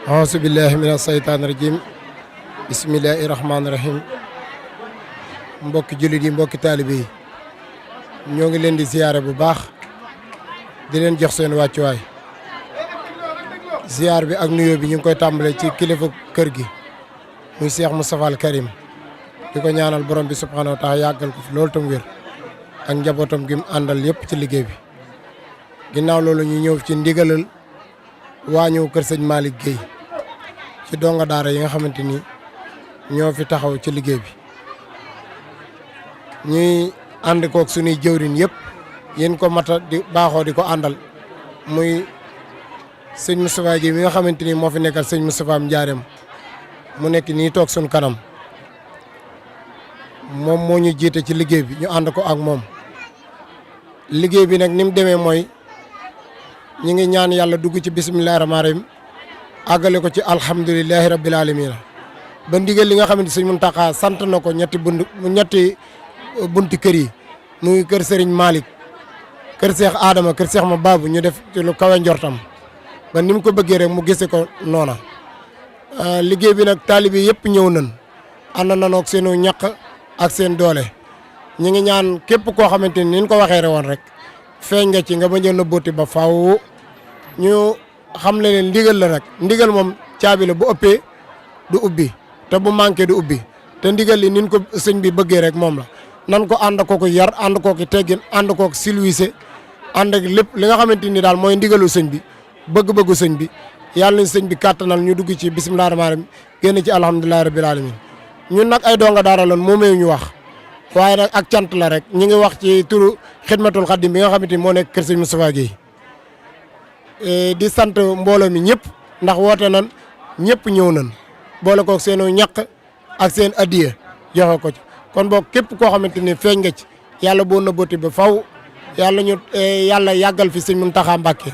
auzu billahi mina saytaani rajim bismillahi rahmaani rahim mbokki jullit yi mbokki taalibe yi ñoo ngi leen di ziyaare bu baax di leen jox seen wàccuwaay ziyaar bi ak nuyoo bi ñu ngi koy tàmbale ci kilifa kër gi muy Cheikh Moustapha Al Karim di ko ñaanal borom bi subhanahu wa taala yàggal ko fi loolu tam wér ak njabootam gi mu àndal yëpp ci liggéey bi ginnaaw loolu ñu ñëw ci ndigalal waa ñëw kër sëñ Malick Guèye ci donga daara yi nga xamante ni ñoo fi taxaw ci liggéey bi ñuy ànd kook suñuy jëwriñ yëpp yéen ko mata di baaxoo di ko àndal muy sëñ Moustapha Guèye mi nga xamante ni moo fi nekkal sëñ Moustapha Ndiarème mu nekk nii toog suñ kanam moom moo ñu jiite ci liggéey bi ñu ànd ko ak moom liggéey bi nag ni mu demee mooy ñu ngi ñaan yàlla dugg ci bisimillahi rahmaani rahim àggale ko ci alhamdulilahi rabbil alamina ba ndigal li nga xam ne sëñ Muntaxa sant na ko ñetti bunti kër yi muy kër Serigne Malick kër Cheikh Adama kër Cheikh ma Babu ñu def ci lu kawe njortam ba ni mu ko bëggee rek mu gise ko noona liggéey bi nag taalibe yëpp ñëw nañ ànd nañoo ak seenu ñaq ak seen doole ñu ngi ñaan képp koo xamante ni ñu ko waxee woon rek feeñ nga ci nga bañ a nëbbooti ba faaw ñu xam le leen ndigal la rek ndigal moom caabi la bu ëppee du ubbi te bu manqué du ubbi te ndigal li nin ko sëñ bi bëggee rek moom la nan ko ànd kooku yar ànd kooku teggin ànd kooku silwise ànd ak lépp li nga xamante ni daal mooy ndigalu sëñ bi bëgg-bëggu sëñ bi yàlla nañ sëñ bi kàttanal ñu dugg ci bisimilah rahmaani rahim génn ci alhamdulilahi rabbil alamin ñun nag ay donga daara loon moomee ñu wax waaye nag ak cant la rek ñu ngi wax ci turu xidmatul xaddim bi nga xamante ni moo nekk kër sëñ Moustapha Guèye di sant mbooloo mi ñëpp ndax woote nan ñëpp ñëw nañ boole ko seenu ñaq ak seen addiya joxe ko ci kon boog képp koo xamante ni feeñ nga ci yàlla boo nëbbati ba faw yàlla yàggal fi sëñ Muntaxa Mbàkke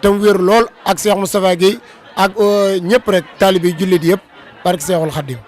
tam wér lool ak Cheikh Moustapha Guèye ak ñëpp rek taalibe jullit yëpp barke Seexul Xaddim